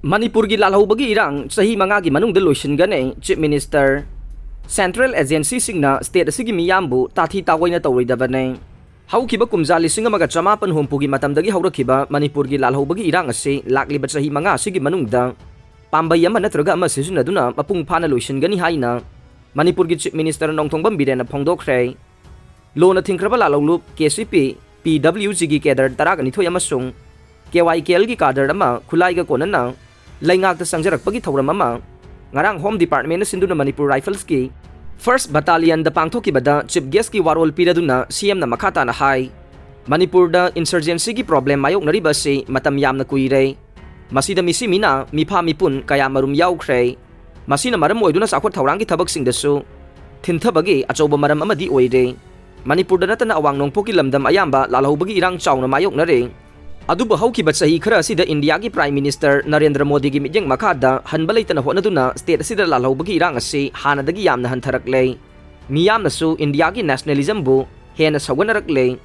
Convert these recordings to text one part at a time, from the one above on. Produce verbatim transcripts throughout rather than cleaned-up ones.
ꯃꯅꯤꯄꯨꯔꯒꯤ ꯂꯥꯜꯍꯧꯕꯒꯤ ꯏꯔꯥꯡ ꯆꯍꯤ ꯃꯉꯥꯒꯤ ꯃꯅꯨꯡꯗ ꯂꯣꯏꯁꯤꯟꯒꯅꯤ, Chief Minister꯫ Central agencyꯁꯤꯡꯅ state ꯑꯁꯤꯒꯤ ꯃꯤꯌꯥꯝꯕꯨ ꯇꯥꯊꯤ ꯇꯥꯑꯣꯏꯅ ꯇꯧꯔꯣꯏꯗꯕꯅꯤ꯫ ꯍꯧꯈꯤꯕ ꯀꯨꯝꯖꯥ ꯂꯤꯁꯤꯡ ꯑꯃꯒ ꯆꯃꯥꯄꯟ ꯍꯨꯝꯐꯨꯒꯤ ꯃꯇꯝꯗꯒꯤ ꯍꯧꯔꯛꯈꯤꯕ ꯃꯅꯤꯄꯨꯔꯒꯤ ꯂꯥꯜꯍꯧꯕꯒꯤ ꯏꯔꯥꯡ ꯑꯁꯤ ꯂꯥꯛꯂꯤꯕ ꯆꯍꯤ ꯃꯉꯥ ꯑꯁꯤꯒꯤ ꯃꯅꯨꯡꯗ ꯄꯥꯝꯕꯩ ꯑꯃ ꯅꯠꯇ꯭ꯔꯒ ꯑꯃ ꯁꯤꯖꯤꯟꯅꯗꯨꯅ ꯃꯄꯨꯡ ꯐꯥꯅ ꯂꯣꯏꯁꯤꯟꯒꯅꯤ ꯍꯥꯏꯅ ꯃꯅꯤꯄꯨꯔꯒꯤ Chief Minister Nongthombam ꯕꯤꯔꯦꯟꯅ ꯐꯣꯡꯗꯣꯛꯈ꯭ꯔꯦ꯫ ꯂꯣꯅ ꯊꯤꯡꯈ꯭ꯔꯕ ꯂꯥꯜꯍꯧꯂꯨꯞ, KCP, PWGꯒꯤ cadre ꯇꯔꯥꯒ ꯅꯤꯊꯣꯏ ꯑꯃꯁꯨꯡ KYKLꯒꯤ cadre ꯑꯃ ꯈꯨꯠꯂꯥꯏꯒ ꯀꯣꯟꯅꯅ ꯂꯩꯉꯥꯛꯇ ꯆꯪꯖꯔꯛꯄꯒꯤ ꯊꯧꯔꯝ ꯑꯃ ꯉꯔꯥꯡ Home Departmentꯅ ꯁꯤꯟꯗꯨꯅ Manipur Riflesꯀꯤ First Battalionꯗ ꯄꯥꯡꯊꯣꯛꯈꯤꯕꯗ Chief Guestꯀꯤ ꯋꯥꯔꯣꯜ ꯄꯤꯔꯗꯨꯅ CMꯅ ꯃꯈꯥ ꯇꯥꯅ ꯍꯥꯏ, ꯃꯅꯤꯄꯨꯔꯗ insurgencyꯒꯤ problem ꯃꯥꯌꯣꯛꯅꯔꯤꯕ ꯑꯁꯤ ꯃꯇꯝ ꯌꯥꯝꯅ ꯀꯨꯏꯔꯦ꯫ ꯃꯁꯤꯗ ꯃꯤꯁꯤ ꯃꯤꯅꯥ, ꯃꯤꯐꯥ ꯃꯤꯄꯨꯟ ꯀꯌꯥ ꯃꯔꯨꯝ ꯌꯥꯎꯈ꯭ꯔꯦ꯫ ꯃꯁꯤꯅ ꯃꯔꯝ ꯑꯣꯏꯗꯨꯅ ꯆꯥꯎꯈꯠ ꯊꯧꯔꯥꯡꯒꯤ ꯊꯕꯛꯁꯤꯡꯗꯁꯨ ꯊꯤꯟꯊꯕꯒꯤ ꯑꯆꯧꯕ ꯃꯔꯝ ꯑꯃꯗꯤ ꯑꯣꯏꯔꯦ꯫ ꯃꯅꯤꯄꯨꯔꯗ ꯅꯠꯇꯅ ꯑꯋꯥꯡ ꯅꯣꯡꯄꯣꯛꯀꯤ ꯂꯝꯗꯝ ꯑꯌꯥꯝꯕ ꯂꯥꯜꯍꯧꯕꯒꯤ ꯏꯔꯥꯡ ꯆꯥꯎꯅ ꯃꯥꯌꯣꯛꯅꯔꯦ꯫ ꯑꯗꯨꯕꯨ ꯍꯧꯈꯤꯕ ꯆꯍꯤ ꯈꯔ ꯑꯁꯤꯗ ꯏꯟꯗꯤꯌꯥꯒꯤ Prime Minister ꯅꯔꯦꯟꯗ꯭ꯔ ꯃꯣꯗꯤꯒꯤ ꯃꯤꯠꯌꯦꯡ ꯃꯈꯥꯗ ꯍꯟꯕ ꯂꯩꯇꯅ ꯍꯣꯠꯅꯗꯨꯅ state ꯑꯁꯤꯗ ꯂꯥꯜꯍꯧꯕꯒꯤ ꯏꯔꯥꯡ ꯑꯁꯤ ꯍꯥꯟꯅꯗꯒꯤ ꯌꯥꯝꯅ ꯍꯟꯊꯔꯛꯂꯦ꯫ ꯃꯤꯌꯥꯝꯅꯁꯨ ꯏꯟꯗꯤꯌꯥꯒꯤ nationalismꯕꯨ ꯍꯦꯟꯅ ꯁꯧꯒꯠꯅꯔꯛꯂꯦ꯫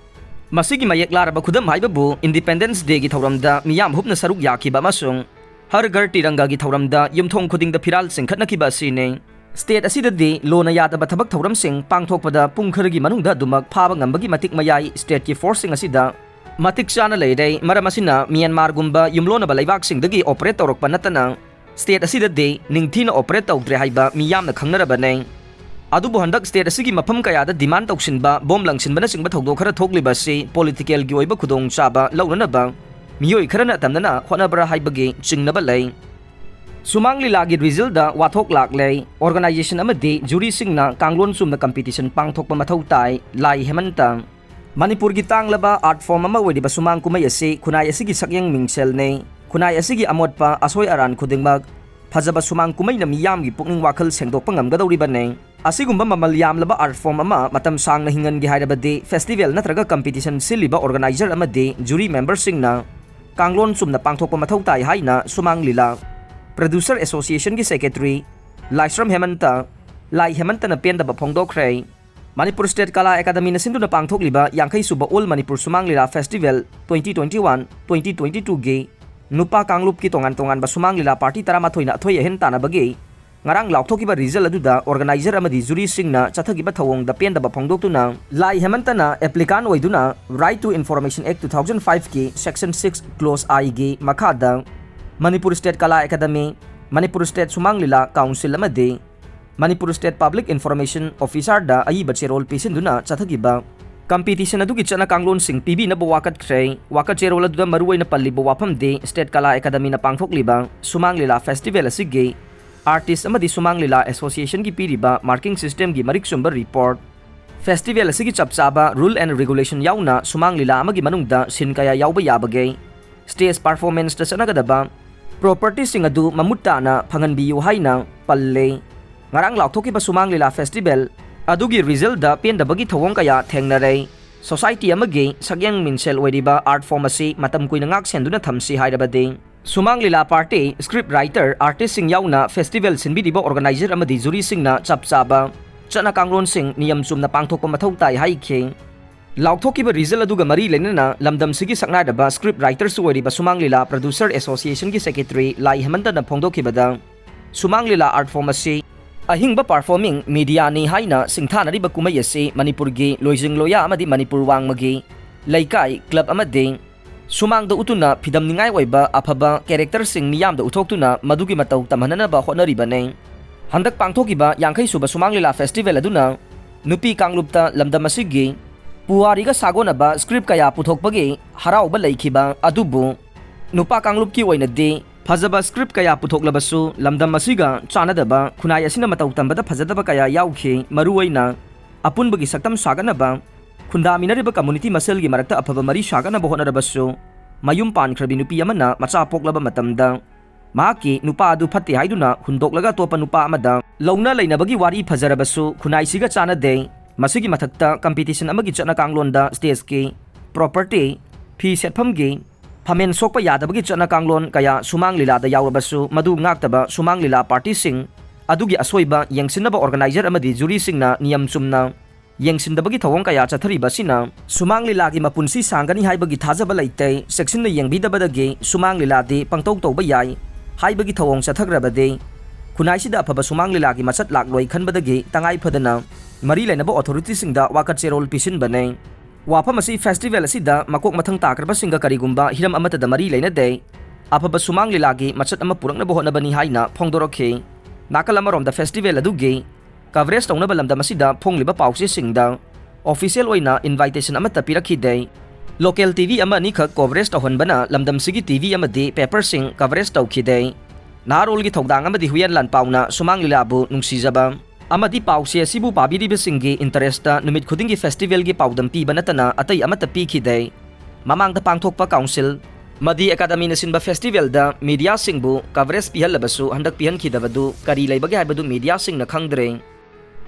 ꯃꯁꯤꯒꯤ ꯃꯌꯦꯛ ꯂꯥꯔꯕ ꯈꯨꯗꯝ ꯍꯥꯏꯕꯕꯨ Independence Dayꯒꯤ ꯊꯧꯔꯝꯗ ꯃꯤꯌꯥꯝ ꯍꯨꯞꯅ ꯁꯔꯨꯛ ꯌꯥꯈꯤꯕ ꯑꯃꯁꯨꯡ ꯍꯔ ꯘꯔ ꯇꯤꯔꯪꯒꯥꯒꯤ ꯊꯧꯔꯝꯗ ꯌꯨꯝꯊꯣꯡ ꯈꯨꯗꯤꯡꯗ ꯐꯤꯔꯥꯜ ꯆꯤꯡꯈꯠꯅꯈꯤꯕ ꯑꯁꯤꯅꯤ꯫ State ꯑꯁꯤꯗꯗꯤ ꯂꯣꯅ ꯌꯥꯗꯕ ꯊꯕꯛ ꯊꯧꯔꯝꯁꯤꯡ ꯄꯥꯡꯊꯣꯛꯄꯗ ꯄꯨꯡ ꯈꯔꯒꯤ ꯃꯅꯨꯡꯗ ꯑꯗꯨꯃꯛ ꯐꯥꯕ ꯉꯝꯕꯒꯤ ꯃꯇꯤꯛ ꯃꯌꯥꯏ stateꯀꯤ forceꯁꯤꯡ ꯑꯁꯤꯗ ꯃꯇꯤꯛ ꯆꯥꯅ ꯂꯩꯔꯦ꯫ ꯃꯔꯝ ꯑꯁꯤꯅ ꯃ꯭ꯌꯥꯟꯃꯥꯔꯒꯨꯝꯕ ꯌꯨꯝꯂꯣꯟꯅꯕ ꯂꯩꯕꯥꯛꯁꯤꯡꯗꯒꯤ operate ꯇꯧꯔꯛꯄ ꯅꯠꯇꯅ state ꯑꯁꯤꯗꯗꯤ ꯅꯤꯡꯊꯤꯅ operate ꯇꯧꯗ꯭ꯔꯦ ꯍꯥꯏꯕ ꯃꯤꯌꯥꯝꯅ ꯈꯪꯅꯔꯕꯅꯤ꯫ ꯑꯗꯨꯕꯨ ꯍꯟꯗꯛ state ꯑꯁꯤꯒꯤ ꯃꯐꯝ ꯀꯌꯥꯗ demand ꯇꯧꯁꯤꯟꯕ, bomb ꯂꯪꯁꯤꯟꯕꯅꯆꯤꯡꯕ ꯊꯧꯗꯣꯛ ꯈꯔ ꯊꯣꯛꯂꯤꯕ ꯑꯁꯤ politicalꯒꯤ ꯑꯣꯏꯕ ꯈꯨꯗꯣꯡꯆꯥꯕ ꯂꯧꯅꯅꯕ ꯃꯤꯑꯣꯏ ꯈꯔꯅ ꯑꯇꯝꯅꯅ ꯍꯣꯠꯅꯕ꯭ꯔꯥ ꯍꯥꯏꯕꯒꯤ ꯆꯤꯡꯅꯕ ꯂꯩ꯫ ꯁꯨꯃꯥꯡ ꯂꯤꯂꯥꯒꯤ resultꯗ ꯋꯥꯊꯣꯛ ꯂꯥꯛꯂꯦ꯫ Organization ꯑꯃꯗꯤ juryꯁꯤꯡꯅ ꯀꯥꯡꯂꯣꯟ ꯆꯨꯝꯅ competition ꯄꯥꯡꯊꯣꯛꯄ ꯃꯊꯧ ꯇꯥꯏ, ꯂꯥꯏ ꯍꯦꯃꯟꯇ꯫ ꯃꯅꯤꯄꯨꯔꯒꯤ ꯇꯥꯡꯂꯕ art form ꯑꯃ ꯑꯣꯏꯔꯤꯕ ꯁꯨꯃꯥꯡ ꯀꯨꯝꯍꯩ ꯑꯁꯤ ꯈꯨꯟꯅꯥꯏ ꯑꯁꯤꯒꯤ ꯁꯛꯌꯦꯡ ꯃꯤꯡꯁꯦꯜꯅꯤ꯫ ꯈꯨꯟꯅꯥꯏ ꯑꯁꯤꯒꯤ ꯑꯃꯣꯠꯄ, ꯑꯁꯣꯏ ꯑꯔꯥꯟ ꯈꯨꯗꯤꯡꯃꯛ ꯐꯖꯕ ꯁꯨꯃꯥꯡ ꯀꯨꯝꯍꯩꯅ ꯃꯤꯌꯥꯝꯒꯤ ꯄꯨꯛꯅꯤꯡ ꯋꯥꯈꯜ ꯁꯦꯡꯗꯣꯛꯄ ꯉꯝꯒꯗꯧꯔꯤꯕꯅꯤ꯫ ꯑꯁꯤꯒꯨꯝꯕ ꯃꯃꯜ ꯌꯥꯝꯂꯕ art form ꯑꯃ ꯃꯇꯝ ꯁꯥꯡꯅ ꯍꯤꯡꯍꯟꯒꯦ ꯍꯥꯏꯔꯕꯗꯤ festival ꯅꯠꯇ꯭ꯔꯒ competition ꯁꯤꯜꯂꯤꯕ organizer ꯑꯃꯗꯤ jury memberꯁꯤꯡꯅ ꯀꯥꯡꯂꯣꯟ ꯆꯨꯝꯅ ꯄꯥꯡꯊꯣꯛꯄ ꯃꯊꯧ ꯇꯥꯏ ꯍꯥꯏꯅ ꯁꯨꯃꯥꯡ ꯂꯤꯂꯥ Producer Associationꯒꯤ secretary ꯂꯥꯏꯁ꯭ꯔꯝ ꯍꯦꯃꯟꯇ, ꯂꯥꯏ ꯍꯦꯃꯟꯇꯅ ꯄꯦꯟꯗꯕ ꯐꯣꯡꯗꯣꯛꯈ꯭ꯔꯦ꯫ ꯃꯅꯤꯄꯨꯔ State Kala Academyꯅ ꯁꯤꯟꯗꯨꯅ ꯄꯥꯡꯊꯣꯛꯂꯤꯕ ꯌꯥꯡꯈꯩ ꯁꯨꯕ All Manipur Sumang Lila Festival twenty twenty-one, twenty twenty-twoꯒꯤ ꯅꯨꯄꯥ ꯀꯥꯡꯂꯨꯞꯀꯤ ꯇꯣꯉꯥꯟ ꯇꯣꯉꯥꯟꯕ ꯁꯨꯃꯥꯡ ꯂꯤꯂꯥ ꯄꯥꯔꯇꯤ ꯇꯔꯥꯃꯥꯊꯣꯏꯅ ꯑꯊꯣꯏ ꯑꯍꯦꯟ ꯇꯥꯟꯅꯕꯒꯤ ꯉꯔꯥꯡ ꯂꯥꯎꯊꯣꯛꯈꯤꯕ ꯔꯤꯖꯜ ꯑꯗꯨꯗ ꯑꯣꯔꯒꯅꯥꯏꯖꯔ ꯑꯃꯗꯤ ꯖꯨꯔꯤꯁꯤꯡꯅ ꯆꯠꯊꯈꯤꯕ ꯊꯧꯑꯣꯡꯗ ꯄꯦꯟꯗꯕ ꯐꯣꯡꯗꯣꯛꯇꯨꯅ ꯂꯥꯏ ꯍꯦꯃꯟꯇꯅ ꯑꯦꯄ꯭ꯂꯤꯀꯥꯟ ꯑꯣꯏꯗꯨꯅ Right to Information Act two thousand five ꯀꯤ Section six Clause I ꯒꯤ ꯃꯈꯥꯗ ꯃꯅꯤꯄꯨꯔ ꯁ꯭ꯇꯦꯠ ꯀꯂꯥ ꯑꯦꯀꯥꯗꯃꯤ, ꯃꯅꯤꯄꯨꯔ ꯁ꯭ꯇꯦꯠ ꯁꯨꯃꯥꯡ ꯂꯤꯂꯥ ꯀꯥꯎꯟꯁꯤꯜ ꯑꯃꯗꯤ ꯃꯅꯤꯄꯨꯔ ꯁ꯭ꯇꯦꯠ ꯄꯕ꯭ꯂꯤꯛ ꯏꯟꯐꯣꯔꯃꯦꯁꯟ ꯑꯣꯐꯤꯁꯥꯔꯗ ꯑꯏꯕ ꯆꯦꯔꯣꯜ ꯄꯤꯁꯤꯟꯗꯨꯅ ꯆꯠꯊꯈꯤꯕ ꯀꯝꯄꯤꯇꯤꯁꯟ ꯑꯗꯨꯒꯤ ꯆꯠꯅ ꯀꯥꯡꯂꯣꯟꯁꯤꯡ ꯄꯤꯕꯤꯅꯕ ꯋꯥꯀꯠꯈ꯭ꯔꯦ꯫ ꯋꯥꯀꯠ ꯆꯦꯔꯣꯜ ꯑꯗꯨꯗ ꯃꯔꯨꯑꯣꯏꯅ ꯄꯜꯂꯤꯕ ꯋꯥꯐꯝꯗꯤ ꯁ꯭ꯇꯦꯠ ꯀꯂꯥ ꯑꯦꯀꯥꯗꯃꯤꯅ ꯄꯥꯡꯊꯣꯛꯂꯤꯕ ꯁꯨꯃꯥꯡ ꯂꯤꯂꯥ ꯐꯦꯁꯇꯤꯚꯦꯜ ꯑꯁꯤꯒꯤ ꯑꯥꯔꯇꯤꯁ ꯑꯃꯗꯤ ꯁꯨꯃꯥꯡ ꯂꯤꯂꯥ ꯑꯦꯁꯣꯁꯤꯌꯦꯁꯟꯒꯤ ꯄꯤꯔꯤꯕ ꯃꯥꯔꯀꯤꯡ ꯁꯤꯁꯇꯦꯝꯒꯤ ꯃꯔꯤꯛ ꯆꯨꯝꯕ ꯔꯤꯄꯣꯔꯠ, ꯐꯦꯁꯇꯤꯚꯦꯜ ꯑꯁꯤꯒꯤ ꯆꯞ ꯆꯥꯕ ꯔꯨꯜ ꯑꯦꯟ ꯔꯤꯒꯨꯂꯦꯁꯟ ꯌꯥꯎꯅ ꯁꯨꯃꯥꯡ ꯂꯤꯂꯥ ꯑꯃꯒꯤ ꯃꯅꯨꯡꯗ ꯁꯤꯟ ꯀꯌꯥ ꯌꯥꯎꯕ ꯌꯥꯕꯒꯦ, ꯁ꯭ꯇꯦꯖ ꯄꯔꯐꯣꯔꯃꯦꯟꯁꯇ ꯆꯠꯅꯒꯗꯕ ꯄ꯭ꯔꯣꯄꯔꯇꯤꯁꯤꯡ ꯑꯗꯨ ꯃꯃꯨꯠ ꯇꯥꯅ ꯐꯪꯍꯟꯕꯤꯌꯨ ꯍꯥꯏꯅ ꯄꯜꯂꯦ꯫ ꯉꯔꯥꯡ ꯂꯥꯎꯊꯣꯛꯈꯤꯕ ꯁꯨꯃꯥꯡ ꯂꯤꯂꯥ ꯐꯦꯁꯇꯤꯚꯦꯜ ꯑꯗꯨꯒꯤ ꯔꯤꯖꯜꯗ ꯄꯦꯟꯗꯕꯒꯤ ꯊꯧꯑꯣꯡ ꯀꯌꯥ ꯊꯦꯡꯅꯔꯦ꯫ ꯁꯣꯁꯥꯏꯇꯤ ꯑꯃꯒꯤ ꯁꯛꯌꯦꯡ ꯃꯤꯡꯁꯦꯜ ꯑꯣꯏꯔꯤꯕ ꯑꯥꯔꯠ ꯐꯣꯔꯝ ꯑꯁꯤ ꯃꯇꯝ ꯀꯨꯏꯅ ꯉꯥꯛ ꯁꯦꯟꯗꯨꯅ ꯊꯝꯁꯤ ꯍꯥꯏꯔꯕꯗꯤ ꯁꯨꯃꯥꯡ ꯂꯤꯂꯥ ꯄꯥꯔꯇꯤ, ꯁ꯭ꯀ꯭ꯔꯤꯞ ꯔꯥꯏꯇꯔ, ꯑꯥꯔꯇꯤꯁꯁꯤꯡ ꯌꯥꯎꯅ ꯐꯦꯁꯇꯤꯚꯦꯜ ꯁꯤꯟꯕꯤꯔꯤꯕ ꯑꯣꯔꯒꯅꯥꯏꯖꯔ ꯑꯃꯗꯤ ꯖꯨꯔꯤꯁꯤꯡꯅ ꯆꯞ ꯆꯥꯕ ꯆꯠꯅ ꯀꯥꯡꯂꯣꯟꯁꯤꯡ ꯅꯤꯌꯝ ꯆꯨꯝꯅ ꯄꯥꯡꯊꯣꯛꯄ ꯃꯊꯧ ꯇꯥꯏ ꯍꯥꯏꯈꯤ꯫ ꯂꯥꯎꯊꯣꯛꯈꯤꯕ ꯔꯤꯖꯜ ꯑꯗꯨꯒ ꯃꯔꯤ ꯂꯩꯅꯅ ꯂꯝꯗꯝꯁꯤꯒꯤ ꯁꯛꯅꯥꯏꯔꯕ ꯁ꯭ꯀ꯭ꯔꯤꯞ ꯔꯥꯏꯇꯔꯁꯨ ꯑꯣꯏꯔꯤꯕ ꯁꯨꯃꯥꯡ ꯂꯤꯂꯥ ꯄ꯭ꯔꯗ꯭ꯌꯨꯁꯔ ꯑꯦꯁꯣꯁꯤꯌꯦꯁꯟꯒꯤ ꯁꯦꯀ꯭ꯔꯦꯇꯔꯤ ꯂꯥꯏ ꯍꯦꯃꯟꯇꯅ ꯐꯣꯡꯗꯣꯛꯈꯤꯕꯗ, ꯁꯨꯃꯥꯡ ꯂꯤꯂꯥ ꯑꯥꯔꯠ ꯐꯣꯔꯝ ꯑꯁꯤ ꯑꯍꯤꯡꯕ ꯄꯔꯐꯣꯔꯃꯤꯡ ꯃꯤꯗꯤꯌꯥꯅꯤ ꯍꯥꯏꯅ ꯁꯤꯡꯊꯥꯅꯔꯤꯕ ꯀꯨꯝꯍꯩ ꯑꯁꯤ ꯃꯅꯤꯄꯨꯔꯒꯤ ꯂꯣꯏꯖꯤꯡ ꯂꯣꯌꯥ ꯑꯃꯗꯤ ꯃꯅꯤꯄꯨꯔ ꯋꯥꯡꯃꯒꯤ ꯂꯩꯀꯥꯏ, ꯀ꯭ꯂꯕ ꯑꯃꯗꯤ ꯁꯨꯃꯥꯡꯗ ꯎꯠꯇꯨꯅ ꯐꯤꯗꯝꯅꯤꯡꯉꯥꯏ ꯑꯣꯏꯕ ꯑꯐꯕ ꯀꯦꯔꯦꯛꯇꯔꯁꯤꯡ ꯃꯤꯌꯥꯝꯗ ꯎꯠꯊꯣꯛꯇꯨꯅ ꯃꯗꯨꯒꯤ ꯃꯇꯧ ꯇꯝꯍꯟꯅꯅꯕ ꯍꯣꯠꯅꯔꯤꯕꯅꯤ꯫ ꯍꯟꯗꯛ ꯄꯥꯡꯊꯣꯛꯈꯤꯕ ꯌꯥꯡꯈꯩ ꯁꯨꯕ ꯁꯨꯃꯥꯡ ꯂꯤꯂꯥ ꯐꯦꯁꯇꯤꯚꯦꯜ ꯑꯗꯨꯅ ꯅꯨꯄꯤ ꯀꯥꯡꯂꯨꯞꯇ ꯂꯝꯗꯝ ꯑꯁꯤꯒꯤ ꯄꯨꯋꯥꯔꯤꯒ ꯁꯥꯒꯣꯟꯅꯕ ꯁ꯭ꯀ꯭ꯔꯤꯞ ꯀꯌꯥ ꯄꯨꯊꯣꯛꯄꯒꯤ ꯍꯔꯥꯎꯕ ꯂꯩꯈꯤꯕ ꯑꯗꯨꯕꯨ, ꯅꯨꯄꯥ ꯀꯥꯡꯂꯨꯞꯀꯤ ꯑꯣꯏꯅꯗꯤ ꯐꯖꯕ ꯁ꯭ꯀ꯭ꯔꯤꯞ ꯀꯌꯥ ꯄꯨꯊꯣꯛꯂꯕꯁꯨ ꯂꯝꯗꯝ ꯑꯁꯤꯒ ꯆꯥꯟꯅꯗꯕ, ꯈꯨꯟꯅꯥꯏ ꯑꯁꯤꯅ ꯃꯇꯧ ꯇꯝꯕꯗ ꯐꯖꯗꯕ ꯀꯌꯥ ꯌꯥꯎꯈꯤ꯫ ꯃꯔꯨꯑꯣꯏꯅ ꯑꯄꯨꯟꯕꯒꯤ ꯁꯛꯇꯝ ꯁꯥꯒꯠꯅꯕ, ꯈꯨꯟꯗꯥꯃꯤꯟꯅꯔꯤꯕ ꯀꯝꯃꯨꯅꯤꯇꯤ ꯃꯁꯦꯜꯒꯤ ꯃꯔꯛꯇ ꯑꯐꯕ ꯃꯔꯤ ꯁꯥꯒꯠꯅꯕ ꯍꯣꯠꯅꯔꯕꯁꯨ, ꯃꯌꯨꯝ ꯄꯥꯟꯈ꯭ꯔꯕꯤ ꯅꯨꯄꯤ ꯑꯃꯅ ꯃꯆꯥ ꯄꯣꯛꯂꯕ ꯃꯇꯝꯗ ꯃꯍꯥꯛꯀꯤ ꯅꯨꯄꯥ ꯑꯗꯨ ꯐꯠꯇꯦ ꯍꯥꯏꯗꯨꯅ ꯍꯨꯟꯗꯣꯛꯂꯒ ꯑꯇꯣꯞꯄ ꯅꯨꯄꯥ ꯑꯃꯗ ꯂꯧꯅ ꯂꯩꯅꯕꯒꯤ ꯋꯥꯔꯤ ꯐꯖꯔꯕꯁꯨ ꯈꯨꯟꯅꯥꯏꯁꯤꯒ ꯆꯥꯟꯅꯗꯦ꯫ ꯃꯁꯤꯒꯤ ꯃꯊꯛꯇ ꯀꯝꯄꯤꯇꯤꯁꯟ ꯑꯃꯒꯤ ꯆꯠꯅ ꯀꯥꯡꯂꯣꯟꯗ ꯁ꯭ꯇꯦꯖꯀꯤ ꯄ꯭ꯔꯣꯄꯔꯇꯤ, ꯐꯤ ꯁꯦꯠꯐꯝꯒꯤ ꯐꯝꯃꯦꯟ ꯁꯣꯛꯄ ꯌꯥꯗꯕꯒꯤ ꯆꯠꯅ ꯀꯥꯡꯂꯣꯟ ꯀꯌꯥ ꯁꯨꯃꯥꯡ ꯂꯤꯂꯥꯗ ꯌꯥꯎꯔꯕꯁꯨ ꯃꯗꯨ ꯉꯥꯛꯇꯕ ꯁꯨꯃꯥꯡ ꯂꯤꯂꯥ ꯄꯥꯔꯇꯤꯁꯤꯡ ꯑꯗꯨꯒꯤ ꯑꯁꯣꯏꯕ ꯌꯦꯡꯁꯤꯟꯅꯕ ꯑꯣꯔꯒꯅꯥꯏꯖꯔ ꯑꯃꯗꯤ ꯖꯨꯔꯤꯁꯤꯡꯅ ꯅꯤꯌꯝ ꯆꯨꯝꯅ ꯌꯦꯡꯁꯤꯟꯗꯕꯒꯤ ꯊꯧꯑꯣꯡ ꯀꯌꯥ ꯆꯠꯊꯔꯤꯕ ꯑꯁꯤꯅ ꯁꯨꯃꯥꯡ ꯂꯤꯂꯥꯒꯤ ꯃꯄꯨꯟꯁꯤ ꯁꯥꯡꯒꯅꯤ ꯍꯥꯏꯕꯒꯤ ꯊꯥꯖꯕ ꯂꯩꯇꯦ꯫ ꯆꯦꯛꯁꯤꯟꯅ ꯌꯦꯡꯕꯤꯗꯕꯗꯒꯤ ꯁꯨꯃꯥꯡ ꯂꯤꯂꯥꯗꯤ ꯄꯪꯇꯧ ꯇꯧꯕ ꯌꯥꯏ ꯍꯥꯏꯕꯒꯤ ꯊꯧꯑꯣꯡ ꯆꯠꯊꯈ꯭ꯔꯕꯗꯤ ꯈꯨꯟꯅꯥꯏꯁꯤꯗ ꯑꯐꯕ ꯁꯨꯃꯥꯡ ꯂꯤꯂꯥꯒꯤ ꯃꯆꯠ ꯂꯥꯛꯂꯣꯏ ꯈꯟꯕꯗꯒꯤ ꯇꯉꯥꯏ ꯐꯗꯅ ꯃꯔꯤ ꯂꯩꯅꯕ ꯑꯣꯊꯣꯔꯤꯇꯤꯁꯤꯡꯗ ꯋꯥꯀꯠ ꯆꯦꯔꯣꯜ ꯄꯤꯁꯤꯟꯕꯅꯦ꯫ ꯋꯥꯐꯝ ꯑꯁꯤ ꯐꯦꯁꯇꯤꯚꯦꯜ ꯑꯁꯤꯗ ꯃꯀꯣꯛ ꯃꯊꯪ ꯇꯥꯈ꯭ꯔꯕꯁꯤꯡꯒ ꯀꯔꯤꯒꯨꯝꯕ ꯍꯤꯔꯝ ꯑꯃꯠꯇꯗ ꯃꯔꯤ ꯂꯩꯅꯗꯦ꯫ ꯑꯐꯕ ꯁꯨꯃꯥꯡ ꯂꯤꯂꯥꯒꯤ ꯃꯆꯠ ꯑꯃ ꯄꯨꯔꯛꯅꯕ ꯍꯣꯠꯅꯕꯅꯤ ꯍꯥꯏꯅ ꯐꯣꯡꯗꯣꯔꯛꯈꯤ꯫ ꯅꯥꯀꯜ ꯑꯃꯔꯣꯝꯗ ꯐꯦꯁꯇꯤꯚꯦꯜ ꯑꯗꯨꯒꯤ ꯀꯚꯔꯦꯖ ꯇꯧꯅꯕ ꯂꯝꯗꯝ ꯑꯁꯤꯗ ꯐꯣꯡꯂꯤꯕ ꯄꯥꯎꯆꯦꯁꯤꯡꯗ ꯑꯣꯐꯤꯁꯤꯌꯦꯜ ꯑꯣꯏꯅ ꯏꯟꯚꯥꯏꯇꯦꯁꯟ ꯑꯃꯠꯇ ꯄꯤꯔꯛꯈꯤꯗꯦ꯫ ꯂꯣꯀꯦꯜ ꯇꯤꯚꯤ ꯑꯃ ꯑꯅꯤꯈꯛ ꯀꯣꯚꯔꯦꯖ ꯇꯧꯍꯟꯕꯅ ꯂꯝꯗꯝꯁꯤꯒꯤ ꯇꯤꯚꯤ ꯑꯃꯗꯤ ꯄꯦꯄꯔꯁꯤꯡ ꯀꯚꯔꯦꯖ ꯇꯧꯈꯤꯗꯦ꯫ ꯅꯍꯥꯔꯣꯜꯒꯤ ꯊꯧꯗꯥꯡ ꯑꯃꯗꯤ ꯍꯨꯌꯦꯟ ꯂꯥꯟꯄꯥꯎꯅ ꯁꯨꯃꯥꯡ ꯂꯤꯂꯥꯕꯨ ꯅꯨꯡꯁꯤꯖꯕ ꯑꯃꯗꯤ ꯄꯥꯎꯆꯦ ꯑꯁꯤꯕꯨ ꯄꯥꯕꯤꯔꯤꯕꯁꯤꯡꯒꯤ ꯏꯟꯇꯔꯦꯁꯇ ꯅꯨꯃꯤꯠ ꯈꯨꯗꯤꯡꯒꯤ ꯐꯦꯁꯇꯤꯚꯦꯜꯒꯤ ꯄꯥꯎꯗꯝ ꯄꯤꯕ ꯅꯠꯇꯅ ꯑꯇꯩ ꯑꯃꯠꯇ ꯄꯤꯈꯤꯗꯦ꯫ ꯃꯃꯥꯡꯗ ꯄꯥꯡꯊꯣꯛꯄ ꯀꯥꯎꯟꯁꯤꯜ ꯑꯃꯗꯤ ꯑꯦꯀꯥꯗꯃꯤꯅ ꯁꯤꯟꯕ ꯐꯦꯁꯇꯤꯚꯦꯜꯗ ꯃꯤꯗꯤꯌꯥꯁꯤꯡꯕꯨ ꯀꯚꯔꯦꯖ ꯄꯤꯍꯜꯂꯕꯁꯨ ꯍꯟꯗꯛ ꯄꯤꯍꯟꯈꯤꯗꯕꯗꯨ ꯀꯔꯤ ꯂꯩꯕꯒꯦ ꯍꯥꯏꯕꯗꯨ ꯃꯤꯗꯤꯌꯥꯁꯤꯡꯅ ꯈꯪꯗ꯭ꯔꯦ꯫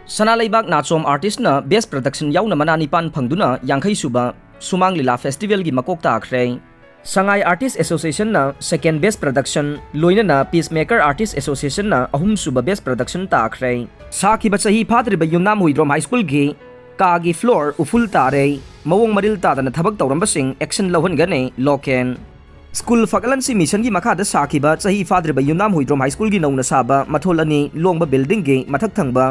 ꯁꯅꯥ ꯂꯩꯕꯥꯛ ꯅꯥꯆꯣꯝ ꯑꯥꯔꯇꯤꯁꯅ ꯕꯦꯁ ꯄ꯭ꯔꯗꯛꯁꯟ ꯌꯥꯎꯅ ꯃꯅꯥ ꯅꯤꯄꯥꯟ ꯐꯪꯗꯨꯅ ꯌꯥꯡꯈꯩ ꯁꯨꯕ ꯁꯨꯃꯥꯡ ꯂꯤꯂꯥ ꯐꯦꯁꯇꯤꯚꯦꯜꯒꯤ ꯃꯀꯣꯛ ꯇꯥꯈ꯭ꯔꯦ꯫ ꯁꯉꯥꯏ ꯑꯥꯔꯇꯤꯁ ꯑꯦꯁꯣꯁꯤꯌꯦꯁꯟꯅ ꯁꯦꯀꯦꯟ ꯕꯦꯁ ꯄ꯭ꯔꯗꯛꯁꯟ, ꯂꯣꯏꯅꯅ ꯄꯤꯁ ꯃꯦꯀꯔ ꯑꯥꯔꯇꯤꯁ ꯑꯦꯁꯣꯁꯤꯌꯦꯁꯟꯅ ꯑꯍꯨꯝꯁꯨꯕ ꯕꯦꯁ ꯄ꯭ꯔꯗꯛꯁꯟ ꯇꯥꯈ꯭ꯔꯦ꯫ ꯁꯥꯈꯤꯕ ꯆꯍꯤ ꯐꯥꯗ꯭ꯔꯤꯕ ꯌꯨꯝꯅꯥꯝ ꯍꯨꯏꯗ꯭ꯔꯣꯝ ꯍꯥꯏ ꯁ꯭ꯀꯨꯜꯒꯤ ꯀꯥꯒꯤ ꯐ꯭ꯂꯣꯔ ꯎꯐꯨꯜ ꯇꯥꯔꯦ꯫ ꯃꯑꯣꯡ ꯃꯔꯤꯜ ꯇꯥꯗꯅ ꯊꯕꯛ ꯇꯧꯔꯝꯕꯁꯤꯡ ꯑꯦꯛꯁꯟ ꯂꯧꯍꯟꯒꯅꯤ, ꯂꯣꯀꯦꯟ꯫ ꯁ꯭ꯀꯨꯜ ꯐꯒꯠꯍꯟꯁꯤ ꯃꯤꯁꯟꯒꯤ ꯃꯈꯥꯗ ꯁꯥꯈꯤꯕ ꯆꯍꯤ ꯐꯥꯗ꯭ꯔꯤꯕ ꯌꯨꯝꯅꯥꯝ ꯍꯨꯏꯗ꯭ꯔꯣꯝ ꯍꯥꯏ ꯁ꯭ꯀꯨꯜꯒꯤ ꯅꯧꯅ ꯁꯥꯕ ꯃꯊꯣꯜ ꯑꯅꯤ ꯂꯣꯡꯕ ꯕꯤꯜꯗꯤꯡꯒꯤ ꯃꯊꯛ ꯊꯪꯕ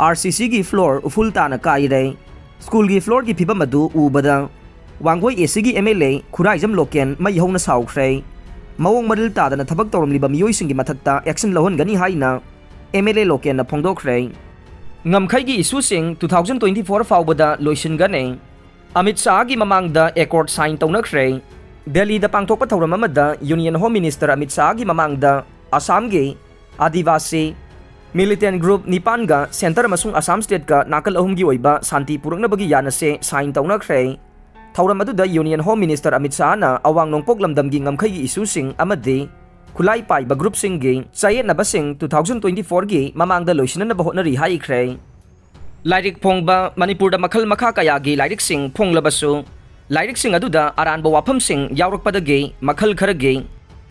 ꯑꯥꯔ ꯁꯤ ꯁꯤꯒꯤ ꯐ꯭ꯂꯣꯔ ꯎꯐꯨꯜ ꯇꯥꯅ ꯀꯥꯏꯔꯦ꯫ ꯁ꯭ꯀꯨꯜꯒꯤ ꯐ꯭ꯂꯣꯔꯒꯤ ꯐꯤꯕꯝ ꯑꯗꯨ ꯎꯕꯗ ꯋꯥꯡꯒꯣꯏ ꯑꯦ ꯁꯤꯒꯤ M L A Khuraijam local ꯃꯩ ꯍꯧꯅ ꯁꯥꯎꯈ꯭ꯔꯦ꯫ ꯃꯑꯣꯡ ꯃꯔꯤꯜ ꯇꯥꯗꯅ ꯊꯕꯛ ꯇꯧꯔꯝꯂꯤꯕ ꯃꯤꯑꯣꯏꯁꯤꯡꯒꯤ ꯃꯊꯛꯇ ꯑꯦꯛꯁꯟ ꯂꯧꯍꯟꯒꯅꯤ ꯍꯥꯏꯅ ꯑꯦꯝ ꯑꯦꯜ ꯑꯦ ꯂꯣꯀꯦꯟꯅ ꯐꯣꯡꯗꯣꯛꯈ꯭ꯔꯦ꯫ ꯉꯝꯈꯩꯒꯤ ꯏꯁꯨꯁꯤꯡ two thousand twenty four ꯐꯥꯎꯕꯗ ꯂꯣꯏꯁꯤꯟꯒꯅꯤ꯫ ꯑꯃꯤꯠ ꯁꯥꯍꯒꯤ ꯃꯃꯥꯡꯗ ꯑꯦꯀꯣꯔꯗ ꯁꯥꯏꯟ ꯇꯧꯅꯈ꯭ꯔꯦ꯫ ꯗꯦꯜꯂꯤꯗ ꯄꯥꯡꯊꯣꯛꯄ ꯊꯧꯔꯝ ꯑꯃꯗ ꯌꯨꯅꯤꯌꯟ ꯍꯣꯝ ꯃꯤꯅꯤꯁꯇꯔ ꯑꯃꯤꯠ ꯁꯥꯍꯒꯤ ꯃꯃꯥꯡꯗ ꯑꯁꯥꯝꯒꯤ ꯑꯥꯗꯤꯕꯥꯁꯤ ꯃꯤꯂꯤꯇꯦꯟ ꯒ꯭ꯔꯨꯞ ꯅꯤꯄꯥꯟꯒ ꯁꯦꯟꯇꯔ ꯑꯃꯁꯨꯡ ꯑꯁꯥꯝ ꯁ꯭ꯇꯦꯠꯀ ꯅꯥꯀꯜ ꯑꯍꯨꯝꯒꯤ ꯑꯣꯏꯕ ꯁꯥꯟꯇꯤ ꯄꯨꯔꯛꯅꯕꯒꯤ ꯌꯥꯅꯁꯦ ꯁꯥꯏꯟ ꯇꯧꯅꯈ꯭ꯔꯦ꯫ ꯊꯧꯔꯝ ꯑꯗꯨꯗ ꯌꯨꯅꯤꯌꯟ ꯍꯣꯝ ꯃꯤꯅꯤꯁꯇꯔ ꯑꯃꯤꯠ ꯁꯥꯍꯅ ꯑꯋꯥꯡ ꯅꯣꯡꯄꯣꯛ ꯂꯝꯗꯝꯒꯤ ꯉꯝꯈꯩꯒꯤ ꯏꯁꯨꯁꯤꯡ ꯑꯃꯗꯤ ꯈꯨꯠꯂꯥꯏ ꯄꯥꯏꯕ ꯒ꯭ꯔꯨꯞꯁꯤꯡꯒꯤ ꯆꯌꯦꯠꯅꯕꯁꯤꯡ two thousand twenty fourꯒꯤ ꯃꯃꯥꯡꯗ ꯂꯣꯏꯁꯤꯟꯅꯅꯕ ꯍꯣꯠꯅꯔꯤ ꯍꯥꯏꯈ꯭ꯔꯦ꯫ ꯂꯥꯏꯔꯤꯛ ꯐꯣꯡꯕ꯫ ꯃꯅꯤꯄꯨꯔꯗ ꯃꯈꯜ ꯃꯈꯥ ꯀꯌꯥꯒꯤ ꯂꯥꯏꯔꯤꯛꯁꯤꯡ ꯐꯣꯡꯂꯕꯁꯨ, ꯂꯥꯏꯔꯤꯛꯁꯤꯡ ꯑꯗꯨꯗ ꯑꯔꯥꯟꯕ ꯋꯥꯐꯝꯁꯤꯡ ꯌꯥꯎꯔꯛꯄꯗꯒꯤ ꯃꯈꯜ ꯈꯔꯒꯤ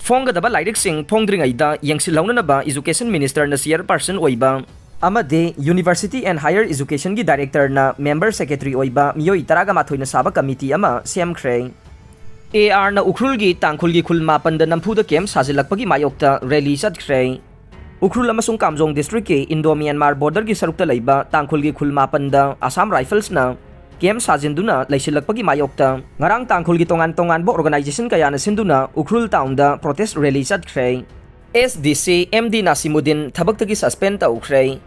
ꯐꯣꯡꯒꯗꯕ ꯂꯥꯏꯔꯤꯛꯁꯤꯡ ꯐꯣꯡꯗ꯭ꯔꯤꯉꯩꯗ ꯌꯦꯡꯁꯤꯜꯍꯧꯅꯅꯕ ꯏꯖꯨꯀꯦꯁꯟ ꯃꯤꯅꯤꯁꯇꯔꯅ ꯆꯤꯌꯔꯄꯔꯁꯟ ꯑꯣꯏꯕ ꯑꯃꯗꯤ University and Higher Educationꯒꯤ Directorꯅ member secretary ꯑꯣꯏꯕ ꯃꯤꯑꯣꯏ ꯇꯔꯥꯒ ꯃꯥꯊꯣꯏꯅ ꯁꯥꯕ committee ꯑꯃ ꯁꯦꯝꯈ꯭ꯔꯦ꯫ ARꯅ ꯎꯈ꯭ꯔꯨꯜꯒꯤ ꯇꯥꯡꯈꯨꯜꯒꯤ ꯈꯨꯜ ꯃꯥꯄꯟꯗ ꯅꯝꯐꯨꯗ camp ꯁꯥꯖꯤꯜꯂꯛꯄꯒꯤ ꯃꯥꯌꯣꯛꯇ rally ꯆꯠꯈ꯭ꯔꯦ꯫ ꯎꯈ꯭ꯔꯨꯜ ꯑꯃꯁꯨꯡ ꯀꯥꯝꯖꯣꯡ districtꯀꯤ Indo Myanmar borderꯒꯤ ꯁꯔꯨꯛꯇ ꯂꯩꯕ ꯇꯥꯡꯈꯨꯜꯒꯤ ꯈꯨꯜ ꯃꯥꯄꯟꯗ Assam Riflesꯅ camp ꯁꯥꯖꯤꯟꯗꯨꯅ ꯂꯩꯁꯤꯜꯂꯛꯄꯒꯤ ꯃꯥꯌꯣꯛꯇ ꯉꯔꯥꯡ ꯇꯥꯡꯈꯨꯜꯒꯤ ꯇꯣꯉꯥꯟ ꯇꯣꯉꯥꯟꯕ organization ꯀꯌꯥꯅ ꯁꯤꯟꯗꯨꯅ ꯎꯈ꯭ꯔꯨꯜ townꯗ protest rally ꯆꯠꯈ꯭ꯔꯦ꯫ SDC MD ꯅꯥꯁꯤꯃꯨꯗꯤꯟ ꯊꯕꯛꯇꯒꯤ suspend ꯇꯧꯈ꯭ꯔꯦ꯫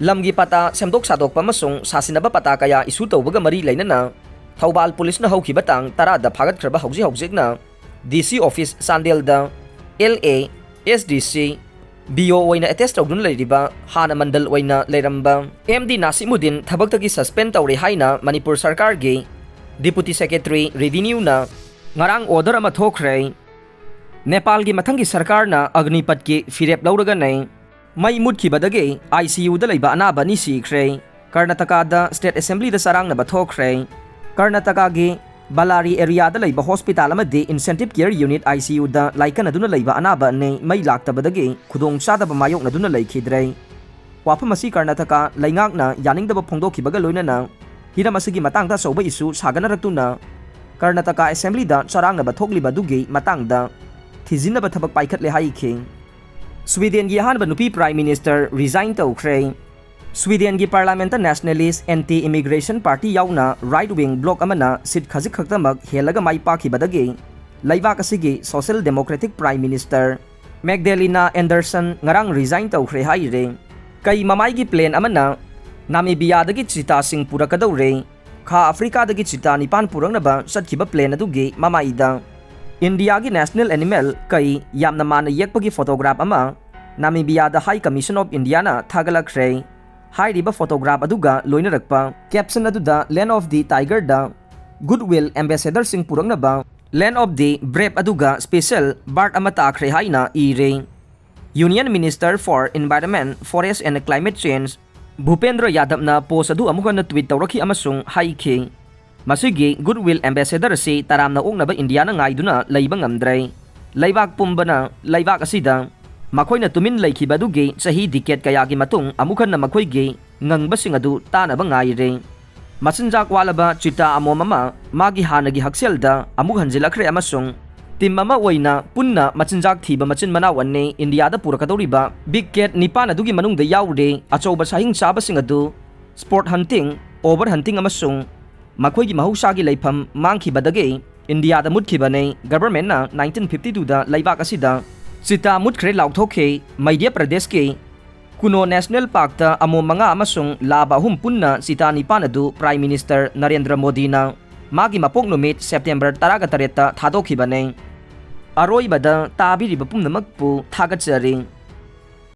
ꯂꯝꯒꯤ ꯄꯇꯥ ꯁꯦꯝꯗꯣꯛ ꯁꯥꯗꯣꯛꯄ ꯑꯃꯁꯨꯡ ꯁꯥꯁꯤꯟꯅꯕ ꯄꯇꯥ ꯀꯌꯥ issue ꯇꯧꯕꯒ ꯃꯔꯤ ꯂꯩꯅꯅ ꯊꯧꯕꯥꯜ ꯄꯨꯂꯤꯁꯅ ꯍꯧꯈꯤꯕ ꯇꯥꯡ ꯇꯔꯥꯗ ꯐꯥꯒꯠꯈ꯭ꯔꯕ ꯍꯧꯖꯤꯛ ꯍꯧꯖꯤꯛꯅ DC office ꯆꯥꯟꯗꯦꯜꯗ LA, SDC, BO ꯑꯣꯏꯅ attach ꯇꯧꯗꯨꯅ ꯂꯩꯔꯤꯕ ꯍꯥꯟꯅ ꯃꯟꯗꯜ ꯑꯣꯏꯅ ꯂꯩꯔꯝꯕ MD ꯅꯥꯁꯤꯃꯨꯗꯤꯟ ꯊꯕꯛꯇꯒꯤ suspend ꯇꯧꯔꯦ ꯍꯥꯏꯅ ꯃꯅꯤꯄꯨꯔ ꯁꯔꯀꯥꯔꯒꯤ Deputy Secretary Revenueꯅ ꯉꯔꯥꯡ order ꯑꯃ ꯊꯣꯛꯈ꯭ꯔꯦ꯫ ꯅꯦꯄꯥꯜꯒꯤ ꯃꯊꯪꯒꯤ ꯁꯔꯀꯥꯔꯅ ꯑꯒꯅꯤꯄꯠꯀꯤ ꯐꯤꯔꯦꯞ ꯂꯧꯔꯒꯅꯤ꯫ ꯃꯩ ꯃꯨꯠꯈꯤꯕꯗꯒꯤ ICUꯗ ꯂꯩꯕ ꯑꯅꯥꯕ ꯑꯅꯤ ꯁꯤꯈ꯭ꯔꯦ꯫ ꯀꯔꯅꯥꯇꯀꯥꯗ State Assemblyꯗ ꯆꯔꯥꯡꯅꯕ ꯊꯣꯛꯈ꯭ꯔꯦ꯫ ꯀꯔꯅꯥꯇꯀꯥꯒꯤ ꯕꯂꯥꯔꯤ areaꯗ ꯂꯩꯕ hospital ꯑꯃꯗꯤ intensive care unit ICUꯗ ꯂꯥꯏꯀꯠꯅꯗꯨꯅ ꯂꯩꯕ ꯑꯅꯥꯕ ꯑꯅꯤ ꯃꯩ ꯂꯥꯛꯇꯕꯗꯒꯤ ꯈꯨꯗꯣꯡꯆꯥꯗꯕ ꯃꯥꯌꯣꯛꯅꯗꯨꯅ ꯂꯩꯈꯤꯗ꯭ꯔꯦ꯫ ꯋꯥꯐꯝ ꯑꯁꯤ ꯀꯔꯅꯥꯇꯀꯥ ꯂꯩꯉꯥꯛꯅ ꯌꯥꯅꯤꯡꯗꯕ ꯐꯣꯡꯗꯣꯛꯈꯤꯕꯒ ꯂꯣꯏꯅꯅ ꯍꯤꯔꯝ ꯑꯁꯤꯒꯤ ꯃꯇꯥꯡꯗ ꯑꯆꯧꯕ issue ꯁꯥꯒꯠꯅꯔꯛꯇꯨꯅ ꯀꯔꯅꯥꯇꯀꯥ Assemblyꯗ ꯆꯔꯥꯡꯅꯕ ꯊꯣꯛꯂꯤꯕ ꯑꯗꯨꯒꯤ ꯃꯇꯥꯡꯗ ꯊꯤꯖꯤꯟꯅꯕ ꯊꯕꯛ ꯄꯥꯏꯈꯠꯂꯦ ꯍꯥꯏꯈꯤ꯫ Swedenꯒꯤ ꯑꯍꯥꯟꯕ ꯅꯨꯄꯤ Prime Minister resign ꯇꯧꯈ꯭ꯔꯦ꯫ Swedenꯒꯤ Parliamentꯇ nationalist anti-immigration party ꯌꯥꯎꯅ right wing bloc ꯑꯃꯅ seat ꯈꯖꯤꯛ ꯈꯛꯇꯃꯛ ꯍꯦꯜꯂꯒ ꯃꯥꯏ ꯄꯥꯛꯈꯤꯕꯗꯒꯤ ꯂꯩꯕꯥꯛ ꯑꯁꯤꯒꯤ Social Democratic Prime Minister Magdalena Andersson ꯉꯔꯥꯡ resign ꯇꯧꯈ꯭ꯔꯦ ꯍꯥꯏꯔꯦ꯫ ꯀꯩ ꯃꯃꯥꯏꯒꯤ plane ꯑꯃꯅ ꯅꯥꯃꯤꯕꯤꯌꯥꯗꯒꯤ ꯆꯤꯇꯥꯁꯤꯡ ꯄꯨꯔꯛꯀꯗꯧꯔꯦ꯫ ꯈꯥ ꯑꯐ꯭ꯔꯤꯀꯥꯗꯒꯤ ꯆꯤꯇꯥ ꯅꯤꯄꯥꯟ ꯄꯨꯔꯛꯅꯕ ꯆꯠꯈꯤꯕ plane ꯑꯗꯨꯒꯤ ꯃꯃꯥꯏꯗ ꯏꯟꯗꯤꯌꯥꯒꯤ national animal ꯀꯩ ꯌꯥꯝꯅ ꯃꯥꯟꯅ ꯌꯦꯛꯄꯒꯤ photograph ꯑꯃ ꯅꯥꯃꯤꯕꯤꯌꯥꯗ High Commission of Indiaꯅ ꯊꯥꯒꯠꯂꯛꯈ꯭ꯔꯦ꯫ ꯍꯥꯏꯔꯤꯕ photograph ꯑꯗꯨꯒ ꯂꯣꯏꯅꯔꯛꯄ caption ꯑꯗꯨꯗ Land of the Tigerꯗ Goodwill Ambassadorꯁꯤꯡ ꯄꯨꯔꯛꯅꯕ Land of the Brave ꯑꯗꯨꯒ special bird ꯑꯃ ꯇꯥꯈ꯭ꯔꯦ ꯍꯥꯏꯅ ꯏꯔꯦ꯫ Union Minister for Environment, Forest and Climate Change ꯚꯨꯄꯦꯟꯗ꯭ꯔ ꯌꯥꯗꯕꯅ post ꯑꯗꯨ ꯑꯃꯨꯛ ꯍꯟꯅ tweet ꯇꯧꯔꯛꯈꯤ ꯑꯃꯁꯨꯡ ꯍꯥꯏꯈꯤ, "ꯃꯁꯤꯒꯤ Goodwill Ambassador ꯑꯁꯤ ꯇꯔꯥꯝꯅ ꯑꯣꯛꯅꯕ ꯏꯟꯗꯤꯌꯥꯅ ꯉꯥꯏꯗꯨꯅ ꯂꯩꯕ ꯉꯝꯗ꯭ꯔꯦ꯫ ꯂꯩꯕꯥꯛ ꯄꯨꯝꯕꯅ ꯂꯩꯕꯥꯛ ꯑꯁꯤꯗ ꯃꯈꯣꯏꯅ ꯇꯨꯃꯤꯟ ꯂꯩꯈꯤꯕ ꯑꯗꯨꯒꯤ ꯆꯍꯤ decade ꯀꯌꯥꯒꯤ ꯃꯇꯨꯡ ꯑꯃꯨꯛ ꯍꯟꯅ ꯃꯈꯣꯏꯒꯤ ꯉꯪꯕꯁꯤꯡ ꯑꯗꯨ ꯇꯥꯅꯕ ꯉꯥꯏꯔꯦ꯫ ꯃꯆꯤꯟꯖꯥꯛ ꯋꯥꯠꯂꯕ ꯆꯤꯇꯥ ꯑꯃꯣꯝ ꯑꯃ ꯃꯥꯒꯤ ꯍꯥꯟꯅꯒꯤ ꯍꯛꯁꯦꯜꯗ ꯑꯃꯨꯛ ꯍꯟꯖꯤꯜꯂꯛꯈ꯭ꯔꯦ ꯑꯃꯁꯨꯡ team ꯑꯃ ꯑꯣꯏꯅ ꯄꯨꯟꯅ ꯃꯆꯤꯟꯖꯥꯛ ꯊꯤꯕ ꯃꯆꯤꯟ ꯃꯅꯥꯎ ꯑꯅꯤ ꯏꯟꯗꯤꯌꯥꯗ ꯄꯨꯔꯛꯀꯗꯧꯔꯤꯕ big cat ꯅꯤꯄꯥꯟ ꯑꯗꯨꯒꯤ ꯃꯅꯨꯡꯗ ꯌꯥꯎꯔꯦ꯫ ꯑꯆꯧꯕ ꯁꯥꯍꯤꯡ ꯆꯥꯕꯁꯤꯡ ꯑꯗꯨ sport hunting, over hunting ꯑꯃꯁꯨꯡ ꯃꯈꯣꯏꯒꯤ ꯃꯍꯧꯁꯥꯒꯤ ꯂꯩꯐꯝ ꯃꯥꯡꯈꯤꯕꯗꯒꯤ ꯏꯟꯗꯤꯌꯥꯗ ꯃꯨꯠꯈꯤꯕꯅꯤ꯫ Governmentꯅ nineteen fifty twoꯗ ꯂꯩꯕꯥꯛ ꯑꯁꯤꯗ ꯆꯤꯇꯥ ꯃꯨꯠꯈ꯭ꯔꯦ ꯂꯥꯎꯊꯣꯛꯈꯤ꯫ ꯃꯙ꯭ꯌ ꯄ꯭ꯔꯗꯦꯁꯀꯤ ꯀꯨꯅꯣ National Parkꯇ ꯑꯃꯣꯝ ꯃꯉꯥ ꯑꯃꯁꯨꯡ ꯂꯥꯕ ꯑꯍꯨꯝ ꯄꯨꯟꯅ ꯆꯤꯇꯥ ꯅꯤꯄꯥꯟ ꯑꯗꯨ Prime Minister ꯅꯔꯦꯟꯗ꯭ꯔ ꯃꯣꯗꯤꯅ ꯃꯥꯒꯤ ꯃꯄꯣꯛ ꯅꯨꯃꯤꯠ September ꯇꯔꯥꯒ ꯇꯔꯦꯠꯇ ꯊꯥꯗꯣꯛꯈꯤꯕꯅꯤ꯫ ꯑꯔꯣꯏꯕꯗ ꯇꯥꯕꯤꯔꯤꯕ ꯄꯨꯝꯅꯃꯛꯄꯨ ꯊꯥꯒꯠꯆꯔꯤ꯫